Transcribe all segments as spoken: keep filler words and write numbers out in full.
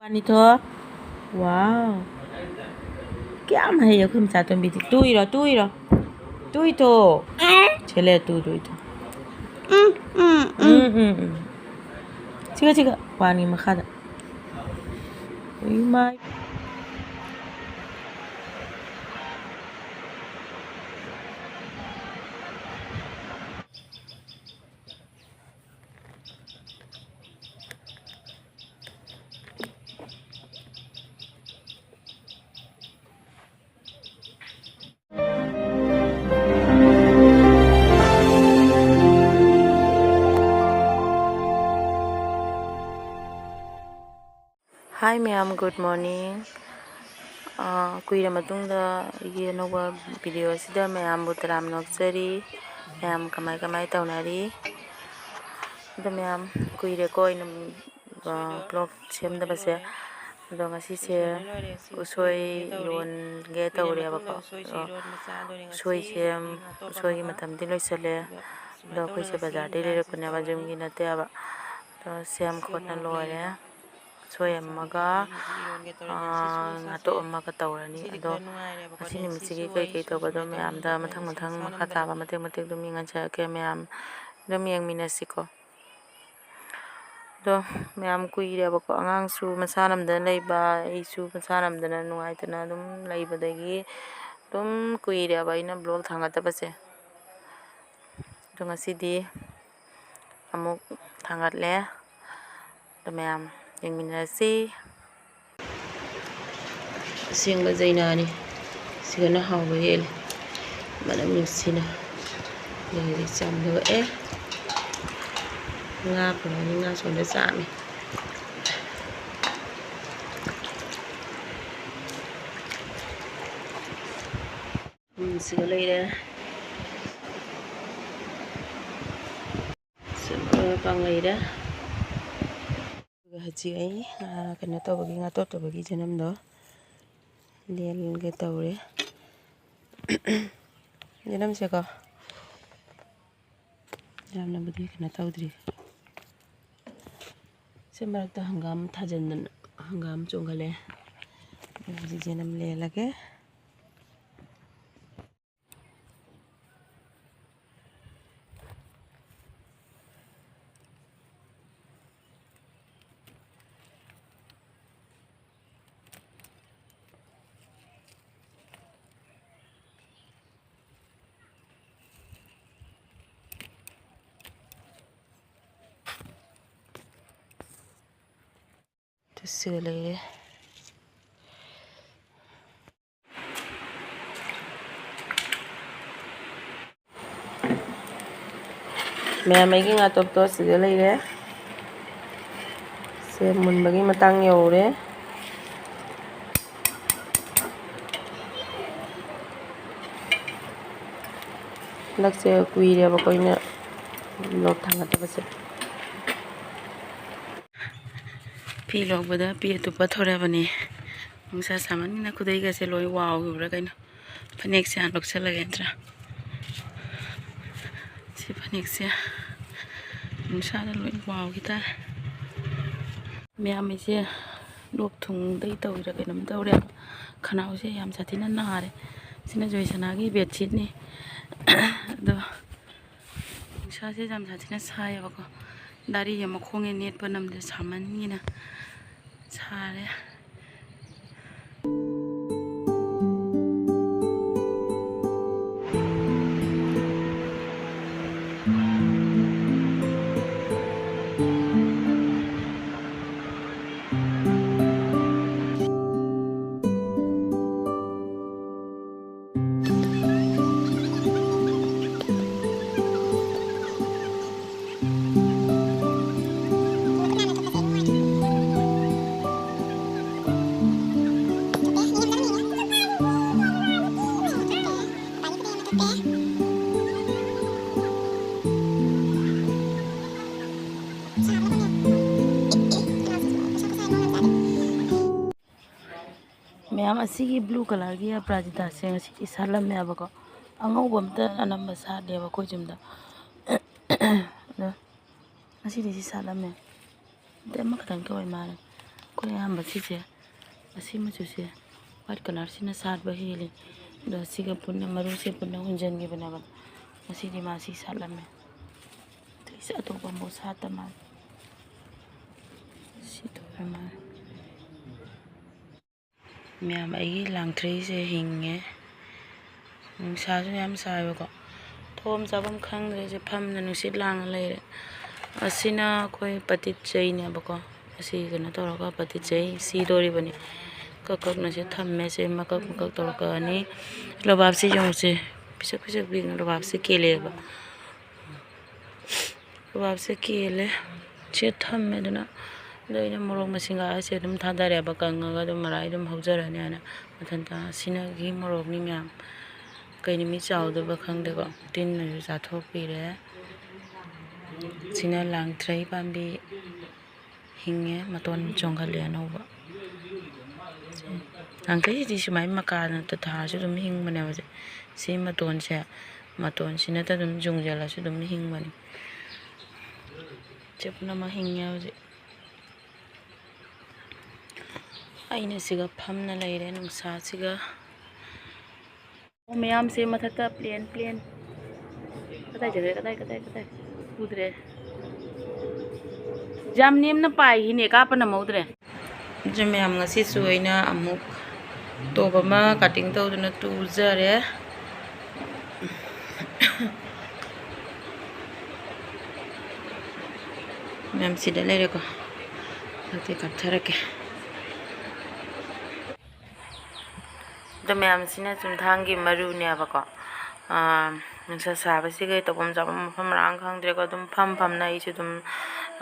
ꯄꯥꯅꯤꯊꯣ꯫ ꯋꯥꯎ꯫ ꯀꯌꯥꯝ ꯍꯩ ꯑꯩꯈꯣꯏ ꯃꯆꯥ ꯇꯣꯝꯕꯤꯗꯤ꯫ ꯇꯨꯏꯔꯣ, ꯇꯨꯏꯔꯣ? ꯇꯨꯏꯊꯣ꯫ ꯁꯦ ꯂꯩ, ꯇꯨ, ꯇꯨ, ꯇꯨ꯫ ꯎꯝ, ꯎꯝ, ꯎꯝ꯫ ꯎꯝ, ꯎꯝ, ꯎꯝ꯫ ꯁꯤꯒ, ꯁꯤꯒ꯫ ꯄꯥꯅꯤ ꯃꯈꯥꯗ꯫ ꯏꯃꯥꯏ꯫ Hi ꯃꯌꯥꯝ, good morning꯫ ꯑꯥ, ꯀꯨꯏꯔ ꯃꯇꯨꯡꯗ ꯑꯩꯒꯤ ꯑꯅꯧꯕ video ꯑꯁꯤꯗ ꯃꯌꯥꯝꯕꯨ ꯇꯔꯥꯝꯅ ꯑꯣꯛꯆꯔꯤ꯫ ꯃꯌꯥꯝ ꯀꯃꯥꯏ ꯀꯃꯥꯏ ꯇꯧꯅꯔꯤ? ꯑꯗꯣ ꯃꯌꯥꯝ, ꯀꯨꯏꯔꯦꯀꯣ ꯑꯩꯅ, ꯑꯥ, vlog ꯁꯦꯝꯗꯕꯁꯦ꯫ ꯑꯗꯣ ꯉꯁꯤꯁꯦ ꯎꯁꯣꯏ ꯏꯔꯣꯟꯒꯦ ꯇꯧꯔꯦꯕꯀꯣ꯫ ꯑꯗꯣ ꯎꯁꯣꯏꯁꯦ, ꯎꯁꯣꯏꯒꯤ ꯃꯇꯝꯗꯤ ꯂꯣꯏꯁꯤꯜꯂꯦ꯫ ꯑꯗꯣ ꯑꯩꯈꯣꯏꯁꯦ ꯕꯖꯥꯔꯗꯒꯤ ꯂꯩꯔꯛꯄꯅꯦꯕ, ꯌꯨꯝꯒꯤ ꯅꯠꯇꯦꯕ꯫ ꯑꯗꯣ ꯁꯦꯝ ꯈꯣꯠꯅ ꯂꯣꯏꯔꯦ꯫ ꯎꯁꯣꯏ ꯑꯃꯒ, ꯑꯥ, ꯉꯥꯇꯣꯛ ꯑꯃꯒ ꯇꯧꯔꯅꯤ꯫ ꯑꯗꯣ ꯉꯁꯤ ꯅꯨꯃꯤꯠꯁꯤꯒꯤ ꯀꯩꯀꯩ ꯇꯧꯕꯗꯣ ꯃꯌꯥꯝꯗ ꯃꯊꯪ ꯃꯊꯪ ꯃꯈꯥ ꯇꯥꯕ ꯃꯇꯦꯛ ꯃꯇꯦꯛ ꯑꯗꯨꯝ ꯌꯦꯡꯍꯟꯖꯔꯛꯀꯦ꯫ ꯃꯌꯥꯝ ꯑꯗꯨꯝ ꯌꯦꯡꯃꯤꯟꯅꯁꯤꯀꯣ꯫ ꯑꯗꯣ ꯃꯌꯥꯝ, ꯀꯨꯏꯔꯦꯕꯀꯣ, ꯑꯉꯥꯡꯁꯨ ꯃꯁꯥ ꯅꯝꯗꯅ ꯂꯩꯕ, ꯑꯩꯁꯨ ꯃꯁꯥ ꯅꯝꯗꯅ ꯅꯨꯡꯉꯥꯏꯇꯅ ꯑꯗꯨꯝ ꯂꯩꯕꯗꯒꯤ ꯑꯗꯨꯝ ꯀꯨꯏꯔꯦꯕ ꯑꯩꯅ vlog ꯊꯥꯡꯒꯠꯇꯕꯁꯦ꯫ ꯑꯗꯣ ꯉꯁꯤꯗꯤ ꯑꯃꯨꯛ ꯊꯥꯡꯒꯠꯂꯦ꯫ ꯑꯗꯣ ꯃꯌꯥꯝ ꯌꯦꯡꯃꯤꯟꯅꯔꯁꯤ꯫ ꯑꯁꯦꯡꯕ ꯖꯩꯅꯥꯅꯤ꯫ ꯁꯤꯒꯅ ꯍꯥꯎꯕ ꯍꯦꯜꯂꯤ꯫ ꯃꯅꯝ ꯅꯨꯡꯁꯤꯅ꯫ ꯑꯗꯒꯤꯗꯤ ꯆꯥꯝꯊꯣꯛꯑꯦ꯫ ꯉꯥ ꯄꯨꯔꯛꯑꯅꯤ, ꯉꯥ ꯁꯣꯝꯗ ꯆꯥꯝꯃꯤ꯫ ꯎꯝ, ꯁꯤꯒ ꯂꯩꯔꯦ꯫ ꯁꯤ ꯃꯔꯣꯏ ꯃꯄꯥꯡ ꯂꯩꯔꯦ꯫ ꯑꯗꯨꯒ ꯍꯧꯖꯤꯛ ꯑꯩ, ꯑꯥ, ꯀꯩꯅꯣ ꯇꯧꯕꯒꯤ, ꯉꯥ ꯇꯣꯠꯇꯧꯕꯒꯤ ꯆꯅꯝꯗꯣ ꯂꯦꯜꯒꯦ ꯇꯧꯔꯦ꯫ ꯆꯅꯝꯁꯦꯀꯣ, ꯌꯥꯝꯅꯕꯨꯗꯤ ꯀꯩꯅꯣ ꯇꯧꯗ꯭ꯔꯤ꯫ ꯁꯤ ꯃꯔꯛꯇ ꯍꯪꯒꯥꯝ ꯊꯥꯖꯤꯟꯗꯅ ꯍꯪꯒꯥꯝ ꯆꯣꯡꯈꯠꯂꯦ꯫ ꯑꯗꯨ ꯍꯧꯖꯤꯛꯁꯦ ꯑꯗꯨꯝ ꯂꯦꯜꯂꯒꯦ꯫ ꯁꯤꯒ ꯂꯩꯔꯦ꯫ ꯃꯌꯥꯝ ꯑꯩꯒꯤ ꯉꯥꯇꯣꯛꯇꯣ ꯁꯤꯗ ꯂꯩꯔꯦ꯫ ꯁꯦ ꯃꯨꯟꯕꯒꯤ ꯃꯇꯥꯡ ꯌꯧꯔꯦ꯫ ꯍꯟꯗꯛꯁꯦ ꯀꯨꯏꯔꯦꯕꯀꯣ ꯑꯩꯅ vlog ꯊꯥꯡꯒꯠꯇꯕꯁꯦ꯫ ꯐꯤ ꯂꯧꯕꯗ ꯐꯤ ꯑꯇꯨꯞꯄ ꯊꯣꯔꯛꯑꯕꯅꯤ꯫ ꯅꯨꯡꯁꯥ ꯁꯥꯃꯟꯅ ꯈꯨꯗꯩꯒꯁꯦ ꯂꯣꯏ ꯋꯥꯎꯈꯤꯕ꯭ꯔꯥ ꯀꯩꯅꯣ꯫ ꯐꯅꯦꯛꯁꯦ ꯍꯥꯟꯅ ꯂꯧꯁꯜꯂꯒꯦ ꯅꯠꯇ꯭ꯔꯥ꯫ ꯁꯤ ꯐꯅꯦꯛꯁꯦ ꯅꯨꯡꯁꯥꯗ ꯂꯣꯏ ꯋꯥꯎꯈꯤ ꯇꯥꯔꯦ꯫ ꯃꯌꯥꯝ ꯑꯩꯁꯦ ꯂꯣꯛ ꯊꯨꯡꯗꯩ ꯇꯧꯔꯤꯔꯥ ꯀꯩꯅꯣꯝ ꯇꯧꯔꯦ꯫ ꯈꯅꯥꯎꯁꯦ ꯌꯥꯝ ꯁꯥꯊꯤꯅ ꯅꯥꯔꯦ꯫ ꯁꯤꯅ ꯖꯣꯏꯁꯅꯥꯒꯤ bedsheetꯅꯤ꯫ ꯑꯗꯣ ꯅꯨꯡꯁꯥꯁꯦ ꯌꯥꯝ ꯁꯥꯊꯤꯅ ꯁꯥꯏꯌꯦꯕꯀꯣ꯫ ꯗꯥꯔꯤꯁꯦ ꯃꯈꯣꯡꯁꯦ ꯅꯦꯠꯄ ꯅꯝꯗꯦ, ꯁꯥꯃꯟꯒꯤꯅ ꯁꯥꯔꯦ꯫ ꯃꯌꯥꯝ, ꯑꯁꯤꯒꯤ blue colourꯒꯤ ꯑꯄꯔꯥꯖꯤꯇꯥꯁꯦ ꯉꯁꯤꯗꯤ ꯁꯥꯠꯂꯝꯃꯦꯕꯀꯣ꯫ ꯑꯉꯧꯕ ꯑꯝꯇ ꯑꯅꯝꯕ ꯁꯥꯠꯂꯦꯕ ꯑꯩꯈꯣꯏ ꯌꯨꯝꯗ꯫ ꯑꯗꯣ ꯉꯁꯤꯗꯤ ꯁꯤ ꯁꯥꯠꯂꯝꯃꯦ꯫ ꯑꯗꯩ ꯑꯃꯈꯛꯇꯪ ꯀꯧꯋꯦ ꯃꯥꯅ꯫ ꯑꯩꯈꯣꯏ ꯑꯌꯥꯝꯕ ꯁꯤꯁꯦ, ꯑꯁꯤ ꯃꯆꯨꯁꯦ, white colourꯁꯤꯅ ꯁꯥꯠꯄ ꯍꯦꯜꯂꯤ꯫ ꯑꯗꯣ ꯁꯤꯒ ꯄꯨꯟꯅ, ꯃꯔꯨꯁꯦ ꯄꯨꯟꯅ ꯍꯨꯟꯖꯟꯈꯤꯕꯅꯦꯕ꯫ ꯉꯁꯤꯗꯤ ꯃꯥ ꯁꯤ ꯁꯥꯠꯂꯝꯃꯦ꯫ ꯑꯇꯩꯁꯦ ꯑꯇꯣꯞꯄ ꯑꯃꯐꯥꯎ ꯁꯥꯠꯇ ꯃꯥꯜꯂꯦ꯫ ꯁꯤ ꯇꯧꯔ ꯃꯥꯜꯂꯦ꯫ ꯃꯌꯥꯝ, ꯑꯩꯒꯤ ꯂꯥꯡꯊ꯭ꯔꯩꯁꯦ ꯍꯤꯡꯉꯦ꯫ ꯅꯨꯡꯁꯥꯁꯨ ꯌꯥꯝ ꯁꯥꯏꯕꯀꯣ꯫ ꯊꯣꯛꯐꯝ ꯆꯥꯐꯝ ꯈꯪꯗ꯭ꯔꯦ꯫ ꯁꯤ ꯐꯝꯅ ꯅꯨꯡꯁꯤꯠ ꯂꯥꯡꯉ ꯂꯩꯔꯦ꯫ ꯑꯁꯤꯅ ꯑꯩꯈꯣꯏ ꯄꯇꯤꯠ ꯆꯩꯅꯦꯕꯀꯣ꯫ ꯑꯁꯤ ꯀꯩꯅꯣ ꯇꯧꯔꯒ ꯄꯇꯤꯠ ꯆꯩ ꯁꯤꯗꯣꯔꯤꯕꯅꯤ꯫ ꯀꯛ ꯀꯛꯅꯁꯦ ꯊꯝꯃꯦ꯫ ꯁꯦ ꯃꯀꯛ ꯃꯀꯛ ꯇꯧꯔꯛꯀꯅꯤ꯫ ꯂꯣꯕꯥꯞꯁꯤ ꯌꯦꯡꯉꯨꯁꯦ꯫ ꯄꯤꯁꯛ ꯄꯤꯁꯛ ꯄꯤꯛꯅ ꯂꯣꯕꯥꯞꯁꯤ ꯀꯦꯜꯂꯛꯑꯦꯕ꯫ ꯂꯣꯕꯥꯞꯁꯦ ꯀꯦꯜꯂꯦ꯫ ꯁꯤ ꯊꯝꯃꯦ ꯑꯗꯨꯅ꯫ ꯑꯗꯣ ꯑꯩꯅ ꯃꯣꯔꯣꯛ ꯃꯁꯤꯡꯒꯥꯁꯦ ꯑꯗꯨꯝ ꯊꯥꯗꯔꯦꯕ, ꯀꯪꯉꯒ ꯑꯗꯨꯝ ꯃꯔꯥꯏ ꯑꯗꯨꯝ ꯍꯧꯖꯔꯅꯤ ꯍꯥꯏꯅ꯫ ꯃꯊꯟꯇ ꯁꯤꯅꯒꯤ ꯃꯣꯔꯣꯛꯅꯤ ꯃꯌꯥꯝ꯫ ꯀꯩ ꯅꯨꯃꯤꯠ ꯆꯥꯎꯗꯣꯏꯕ ꯈꯪꯗꯦꯀꯣ꯫ ꯇꯤꯟꯅꯁꯨ ꯆꯥꯊꯣꯛꯄꯤꯔꯦ꯫ ꯁꯤꯅ ꯂꯥꯡꯊ꯭ꯔꯩ ꯄꯥꯝꯕꯤ꯫ ꯍꯤꯡꯉꯦ, ꯃꯇꯣꯟ ꯆꯣꯡꯈꯠꯂꯦ ꯑꯅꯧꯕ꯫ ꯂꯥꯡꯊ꯭ꯔꯩꯁꯤꯗꯤ ꯁꯨꯃꯥꯏꯅ ꯃꯀꯥ ꯅꯠꯇ ꯊꯥꯔꯁꯨ ꯑꯗꯨꯝ ꯍꯤꯡꯕꯅꯦꯕ꯫ ꯁꯤ, ꯁꯤ ꯃꯇꯣꯟꯁꯦ, ꯃꯇꯣꯟꯁꯤ ꯅꯠꯇ ꯑꯗꯨꯝ ꯌꯨꯡꯁꯤꯜꯂꯁꯨ ꯑꯗꯨꯝ ꯍꯤꯡꯕꯅꯤ꯫ ꯁꯤ ꯄꯨꯝꯅꯃꯛ ꯍꯤꯡꯉꯦ ꯍꯧꯖꯤꯛ꯫ ꯑꯩꯅ ꯁꯤꯒ ꯐꯝꯅ ꯂꯩꯔꯦ ꯅꯨꯡꯁꯥꯁꯤꯒ꯫ ꯑꯣ, ꯃꯌꯥꯝꯁꯦ ꯃꯊꯛꯇ plane, plane꯫ ꯀꯗꯥꯏ ꯆꯠꯈ꯭ꯔꯦ? ꯀꯗꯥꯏ, ꯀꯗꯥꯏ, ꯀꯗꯥꯏ? ꯎꯗ꯭ꯔꯦ꯫ ꯌꯥꯝ ꯅꯦꯝꯅ ꯄꯥꯏꯈꯤꯅꯦ, ꯀꯥꯞꯄ ꯅꯝꯍꯧꯗ꯭ꯔꯦ꯫ ꯑꯗꯨ ꯃꯌꯥꯝ, ꯉꯁꯤꯁꯨ ꯑꯩꯅ ꯑꯃꯨꯛ top ꯑꯃ cutting ꯇꯧꯗꯨꯅ ꯇꯨꯖꯔꯦ꯫ ꯃꯌꯥꯝ ꯁꯤꯗ ꯂꯩꯔꯦꯀꯣ꯫ ꯍꯧꯖꯤꯛ ꯀꯥꯞꯊꯔꯛꯀꯦ꯫ ꯑꯗꯣ ꯃꯌꯥꯝꯁꯤꯅ ꯆꯨꯝꯊꯥꯡꯒꯤ ꯃꯔꯨꯅꯦꯕꯀꯣ꯫ ꯑꯥ, ꯅꯨꯡꯁꯥ ꯁꯥꯕꯁꯤꯒ ꯇꯧꯐꯝ ꯆꯥꯐꯝ ꯃꯐꯝ ꯃꯔꯥꯡ ꯈꯪꯗ꯭ꯔꯦꯀꯣ꯫ ꯑꯗꯨꯝ ꯐꯝ ꯐꯝꯅ ꯑꯩꯁꯨ ꯑꯗꯨꯝ,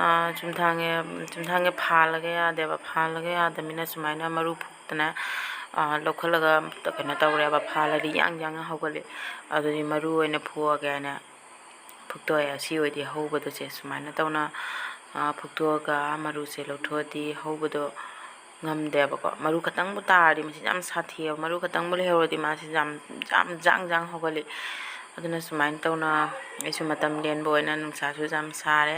ꯑꯥ, ꯆꯨꯝꯊꯥꯡꯁꯦ, ꯆꯨꯝꯊꯥꯡꯁꯦ ꯐꯥꯜꯂꯒ ꯌꯥꯗꯦꯕ꯫ ꯐꯥꯜꯂꯒ ꯌꯥꯗꯕꯅꯤꯅ ꯁꯨꯃꯥꯏꯅ ꯃꯔꯨ ꯐꯨꯛꯇꯅ, ꯑꯥ, ꯂꯧꯈꯠꯂꯒ ꯀꯩꯅꯣ ꯇꯧꯔꯦꯕ꯫ ꯐꯥꯜꯂꯗꯤ ꯌꯥꯡ ꯌꯥꯡꯅ ꯍꯧꯒꯠꯂꯤ꯫ ꯑꯗꯨꯗꯤ ꯃꯔꯨ ꯑꯣꯏꯅ ꯐꯨꯛꯑꯒꯦ ꯍꯥꯏꯅ ꯐꯨꯛꯇꯣꯛꯑꯦ꯫ ꯑꯁꯤ ꯑꯣꯏꯗꯤ ꯍꯧꯕꯗꯣ ꯁꯦ ꯁꯨꯃꯥꯏꯅ ꯇꯧꯅ, ꯑꯥ, ꯐꯨꯛꯇꯣꯛꯑꯒ ꯃꯔꯨꯁꯦ ꯂꯧꯊꯣꯛꯑꯗꯤ ꯍꯧꯕꯗꯣ ꯉꯝꯗꯦꯕꯀꯣ꯫ ꯃꯔꯨ ꯈꯛꯇꯪꯕꯨ ꯇꯥꯔꯗꯤ ꯃꯁꯤ ꯌꯥꯝ ꯁꯥꯊꯤꯑꯕ꯫ ꯃꯔꯨ ꯈꯛꯇꯪꯕꯨ ꯂꯩꯍꯧꯔꯗꯤ ꯃꯥꯁꯤ ꯌꯥꯝ, ꯌꯥꯝ ꯖꯥꯡ ꯖꯥꯡ ꯍꯧꯒꯠꯂꯤ꯫ ꯑꯗꯨꯅ ꯁꯨꯃꯥꯏꯅ ꯇꯧꯅ ꯑꯩꯁꯨ ꯃꯇꯝ ꯂꯦꯟꯕ ꯑꯣꯏꯅ, ꯅꯨꯡꯁꯥꯁꯨ ꯌꯥꯝ ꯁꯥꯔꯦ,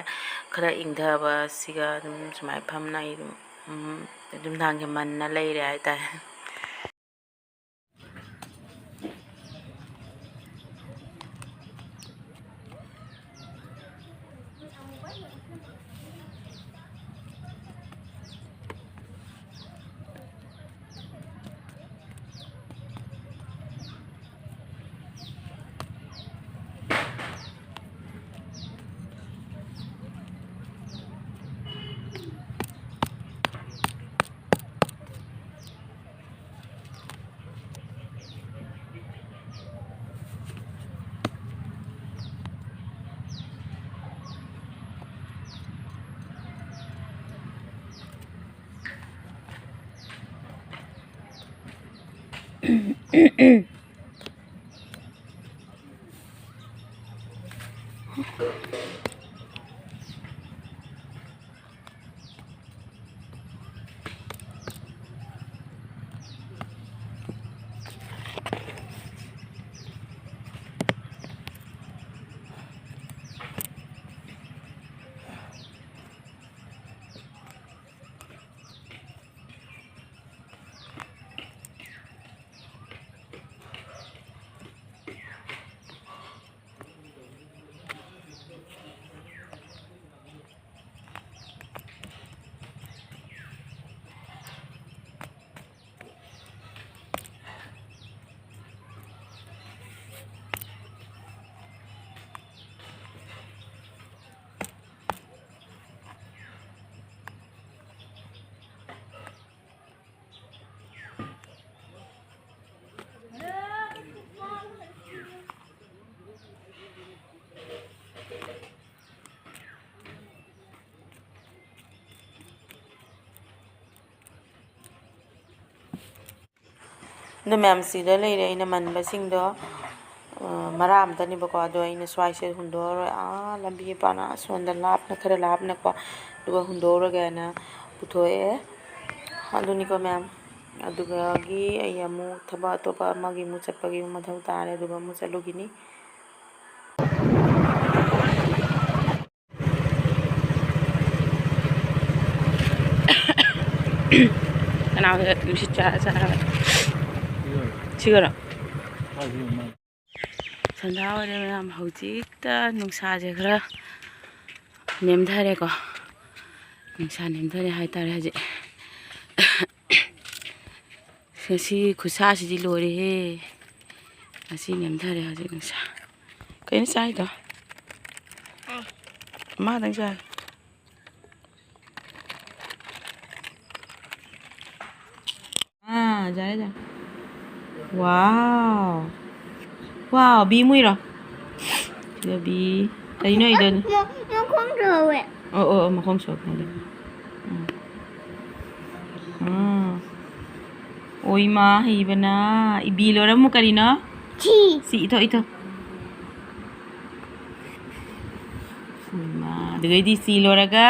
ꯈꯔ ꯏꯪꯊꯕꯁꯤꯒ ꯑꯗꯨꯝ ꯁꯨꯃꯥꯏꯅ ꯐꯝꯅ ꯑꯩ ꯑꯗꯨꯝ ꯎꯝ, ꯅꯨꯡꯗꯥꯡꯒꯤ ꯃꯟꯅ ꯂꯩꯔꯦ ꯍꯥꯏꯇꯥꯔꯦ꯫ ꯑꯗꯨ ꯃꯌꯥꯝꯁꯤꯗ ꯂꯩꯔꯦ ꯑꯩꯅ ꯃꯟꯕꯁꯤꯡꯗꯣ, ꯑ, ꯃꯔꯥ ꯑꯃꯇꯅꯦꯕꯀꯣ꯫ ꯑꯗꯣ ꯑꯩꯅ ꯁ꯭ꯋꯥꯏꯁꯦ ꯍꯨꯟꯗꯣꯛꯑꯔꯣꯏ, ꯑꯥ, ꯂꯝꯕꯤ ꯃꯄꯥꯟ ꯑꯁꯣꯝꯗ ꯂꯥꯞꯅ, ꯈꯔ ꯂꯥꯞꯅꯀꯣ, ꯑꯗꯨꯒ ꯍꯨꯟꯗꯣꯛꯎꯔꯒꯦꯅ ꯄꯨꯊꯣꯛꯑꯦ꯫ ꯑꯗꯨꯅꯤꯀꯣ ꯃꯌꯥꯝ꯫ ꯑꯗꯨꯗꯒꯤ ꯑꯩ ꯑꯃꯨꯛ ꯊꯕꯛ ꯑꯇꯣꯞꯄ ꯑꯃꯒꯤ ꯑꯃꯨꯛ ꯆꯠꯄꯒꯤ ꯑꯃꯨꯛ ꯃꯊꯧ ꯇꯥꯔꯦ, ꯑꯗꯨꯒ ꯑꯃꯨꯛ ꯆꯠꯂꯨꯈꯤꯅꯤ꯫ ꯀꯅꯥ ꯍꯣꯏ ꯅꯨꯡꯁꯤꯠ ꯆꯥꯔ ꯆꯥꯔꯒ? ꯁꯤꯒꯔꯣ? ꯁꯟꯗꯥ ꯑꯣꯏꯔꯦ ꯃꯌꯥꯝ, ꯍꯧꯖꯤꯛꯇ ꯅꯨꯡꯁꯥꯁꯦ ꯈꯔ ꯅꯦꯝꯊꯔꯦꯀꯣ꯫ ꯅꯨꯡꯁꯥ ꯅꯦꯝꯊꯔꯦ ꯍꯥꯏꯇꯥꯔꯦ ꯍꯧꯖꯤꯛ꯫ ꯉꯁꯤ ꯈꯨꯠꯁꯥꯁꯤꯗꯤ ꯂꯣꯏꯔꯦꯍꯦ꯫ ꯉꯁꯤ ꯅꯦꯝꯊꯔꯦ ꯍꯧꯖꯤꯛ ꯅꯨꯡꯁꯥ꯫ ꯀꯩꯅꯣ ꯆꯥꯏꯗꯣ? ꯑꯃꯗꯪ ꯆꯥꯏ꯫ ꯑꯥ, ꯌꯥꯔꯦ, ꯌꯥꯔꯦ꯫ ꯋꯥꯎ꯫ ꯋꯥꯎ, ꯕꯤ ꯃꯨꯏꯔꯣ? ꯁꯤꯗ ꯕꯤ꯫ ꯀꯔꯤꯅꯣ ꯑꯩꯗꯣ? ꯃ-, ꯃꯈꯣꯡ ꯁꯣꯛꯑꯦ꯫ ꯑꯣ, ꯑꯣ, ꯑꯣ, ꯃꯈꯣꯡ ꯁꯣꯛꯄꯅꯦ꯫ ꯎꯝ꯫ ꯎꯝ꯫ ꯑꯣꯏꯃꯥ ꯍꯩꯕꯅ꯫ ꯏꯕꯤ ꯂꯣꯏꯔꯝꯃꯨ ꯀꯔꯤꯅꯣ? ꯁꯤ꯫ ꯁꯤ ꯏꯊꯣ, ꯏꯊꯣ꯫ ꯑꯣꯏꯃꯥ꯫ ꯑꯗꯨꯒꯩꯗꯤ ꯁꯤ ꯂꯣꯏꯔꯒ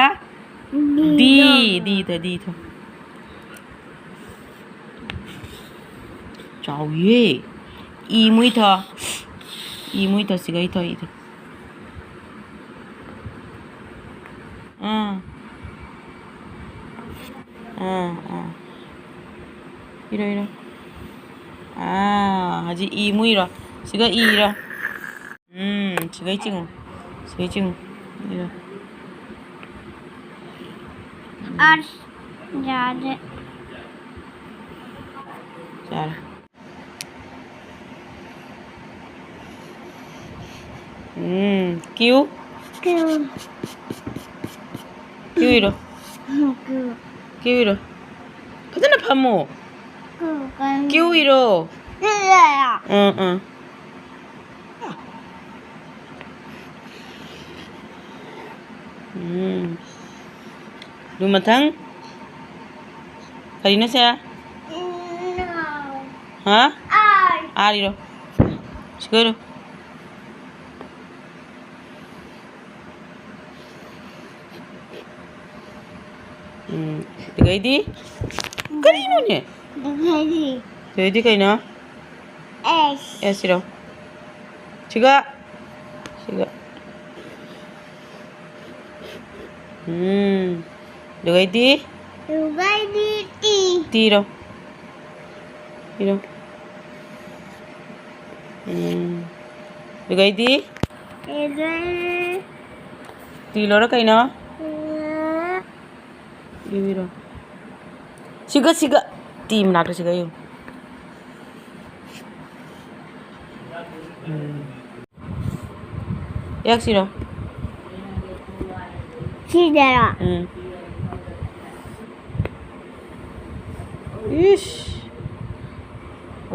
ꯗꯤ ꯗꯤ ꯂꯣꯏꯔꯒ꯫ ꯗꯤ ꯏꯊꯣ, ꯗꯤ ꯏꯊꯣ꯫ ꯆꯥꯎꯏꯍꯦ꯫ ꯏ ꯃꯨꯏꯊꯣ꯫ ꯏ ꯃꯨꯏꯊꯣ ꯁꯤꯒ ꯏꯊꯣ ꯏꯊꯣ꯫ ꯑꯥ꯫ ꯑꯥ, ꯑꯥ꯫ ꯏꯔꯣ, ꯏꯔꯣ꯫ ꯑꯥ, ꯍꯧꯖꯤꯛ ꯏ ꯃꯨꯏꯔꯣ? ꯁꯤꯒ ꯏꯔꯣ꯫ ꯎꯝ, ꯁꯤꯒꯩ ꯆꯤꯡꯉꯨ꯫ ꯁꯤꯒꯩ ꯆꯤꯡꯉꯨ꯫ ꯏꯔꯣ꯫ ꯎꯝ꯫ ꯑꯁ, ꯌꯥꯗꯦ꯫ ꯌꯥꯔꯦ꯫ ꯎꯝ, ꯀ꯭ꯌꯨ꯫ ꯀ꯭ꯌꯨ꯫ ꯀ꯭ꯌꯨ ꯏꯔꯣ꯫ ꯀ꯭ꯌꯨ꯫ ꯀ꯭ꯌꯨ ꯏꯔꯣ꯫ ꯐꯖꯅ ꯐꯝꯃꯣ꯫ ꯀ꯭ꯌꯨ ꯀꯥꯏ꯫ ꯀ꯭ꯌꯨ ꯏꯔꯣ꯫ ꯀ꯭ꯌꯨ ꯏꯔꯣ꯫ ꯎꯝ, ꯎꯝ꯫ ꯎꯝ꯫ ꯑꯗꯨ ꯃꯊꯪ ꯀꯔꯤꯅꯣ ꯁꯦ? ꯎꯝ, no꯫ ꯍꯥ? ꯑꯥꯔ꯫ ꯑꯥꯔ ꯏꯔꯣ꯫ ꯁꯤꯒ ꯏꯔꯣ꯫ ꯎꯝ, ꯑꯗꯨꯗꯩꯗꯤ? ꯀꯔꯤꯅꯣꯅꯦ? ꯑꯗꯨꯗꯩꯗꯤ? ꯑꯗꯨꯗꯩꯗꯤ ꯀꯩꯅꯣ? ꯑꯦꯁ꯫ ꯑꯦꯁ ꯏꯔꯣ꯫ ꯁꯤꯒ꯫ ꯁꯤꯒ꯫ ꯎꯝ꯫ ꯑꯗꯨꯗꯩꯗꯤ? ꯂꯨꯒꯥꯏꯗꯤ ꯇꯤ꯫ ꯇꯤꯔꯣ꯫ ꯏꯔꯣ꯫ ꯎꯝ꯫ ꯂꯨꯒꯥꯏꯗꯤ? ꯂꯨꯒꯥꯏꯗꯤ꯫ ꯇꯤ ꯂꯣꯏꯔ ꯀꯩꯅꯣ? ꯎꯝ꯫ ꯏꯔꯣ, ꯏꯔꯣ꯫ ꯁꯤꯒ, ꯁꯤꯒ꯫ ꯇꯤ ꯃꯅꯥꯛꯇ ꯁꯤꯒ ꯌꯦꯡꯉꯨ꯫ ꯎꯝ꯫ ꯌꯥꯛꯁꯤꯔꯣ? ꯁꯤꯗꯔꯣ? ꯎꯝ꯫ ꯏꯁ꯫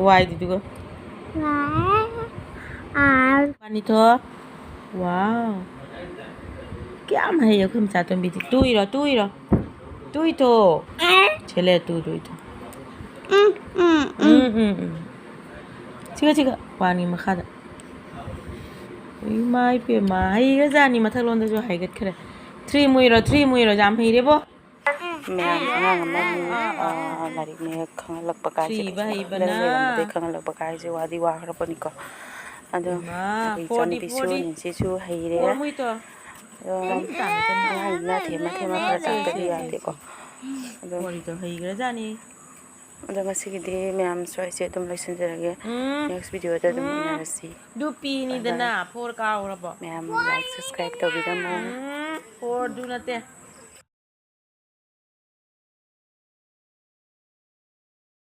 ꯋꯥꯏꯗꯨꯗꯤꯒꯣ꯫ ꯋꯥꯏ꯫ ꯑꯥ꯫ ꯄꯥꯅꯤꯊꯣ꯫ ꯋꯥꯎ꯫ ꯀꯌꯥꯝ ꯍꯩ ꯑꯩꯈꯣꯏ ꯃꯆꯥꯇꯣꯝꯕꯤꯗꯤ꯫ ꯇꯨ ꯏꯔꯣ, ꯇꯨ ꯏꯔꯣ꯫ ꯇꯨ ꯏꯊꯣ꯫ ꯑꯦ꯫ ꯁꯦꯂꯦ, ꯇꯨ, ꯇꯨ ꯏꯊꯣ꯫ ꯎꯝ, ꯎꯝ, ꯎꯝ꯫ ꯎꯝ, ꯎꯝ, ꯎꯝ꯫ ꯁꯤꯒ, ꯁꯤꯒ꯫ ꯋꯥꯟꯒꯤ ꯃꯈꯥꯗ꯫ ꯏꯃꯥ ꯏꯄꯦꯝꯃ, ꯍꯩꯈ꯭ꯔꯖꯥꯠꯅꯤ, ꯃꯊꯛꯂꯣꯝꯗꯁꯨ ꯍꯥꯏꯒꯠꯈ꯭ꯔꯦ꯫ ꯊ꯭ꯔꯤ ꯃꯨꯏꯔꯣ, ꯊ꯭ꯔꯤ ꯃꯨꯏꯔꯣ, ꯌꯥꯝ ꯍꯩꯔꯦꯕꯣ꯫ ꯃꯌꯥꯝ ꯑꯉꯥꯡ ꯑꯃ ꯑꯃꯨꯛ, ꯑꯥ, ꯑꯥ, ꯑꯥ, ꯑꯥ, ꯂꯥꯏꯔꯤꯛ ꯃꯌꯦꯛ ꯈꯪꯍꯜꯂꯛꯄ ꯀꯥꯏꯁꯦ ꯊ꯭ꯔꯤꯕ ꯀꯩꯁꯨ ꯍꯩꯕꯅ꯫ ꯂꯩꯔꯝꯗꯕꯗꯩ ꯈꯪꯍꯜꯂꯛꯄ ꯀꯥꯏꯁꯦ ꯋꯥꯗꯤ ꯋꯥꯈ꯭ꯔꯕꯅꯤꯀꯣ꯫ ꯑꯗꯣ ꯏꯃꯥ, ꯑꯩꯈꯣꯏ ꯐꯣꯔꯗꯤ, ꯏꯆꯟꯅꯨꯄꯤꯁꯨ ꯐꯣꯔꯗꯤ꯫ ꯅꯤꯟꯁꯤꯁꯨ ꯍꯩꯔꯦ꯫ ꯐꯣꯔ ꯃꯨꯏꯇꯣ꯫ ꯑꯗꯣ ꯀꯔꯤꯝ ꯇꯥꯟꯅꯗꯅ꯫ ꯑꯉꯥꯡꯅꯤꯅ ꯊꯦꯝꯃ ꯊꯦꯝꯃ ꯈꯔ ꯁꯦ, ꯁꯦ, ꯇꯥꯛꯄꯗꯤ ꯁꯦ, ꯁꯦ꯫ ꯌꯥꯗꯦꯀꯣ꯫ ꯑꯗꯣ ꯐꯣꯔꯗꯤꯗꯣ ꯍꯩꯈ꯭ꯔꯖꯥꯠꯅꯤ꯫ ꯑꯗꯣ ꯉꯁꯤꯒꯤꯗꯤ ꯃꯌꯥꯝ ꯁ꯭ꯋꯥꯏꯁꯦ ꯑꯗꯨꯝ ꯂꯣꯏꯁꯤꯟꯖꯔꯒꯦ꯫ ꯎꯝ꯫ Next videoꯗ ꯑꯗꯨꯝ ꯎꯝ꯫ ꯎꯅꯔꯁꯤ꯫ ꯑꯗꯨ ꯄꯤꯅꯤꯗꯅ, bye bye꯫ ꯐꯣꯔ ꯀꯥꯎꯔꯕꯣ? ꯃꯌꯥꯝ like, subscribe ꯇꯧꯕꯤꯔꯝꯃꯣ꯫ ꯎꯝ, ꯐꯣꯔꯗꯨ ꯅꯠꯇꯦ꯫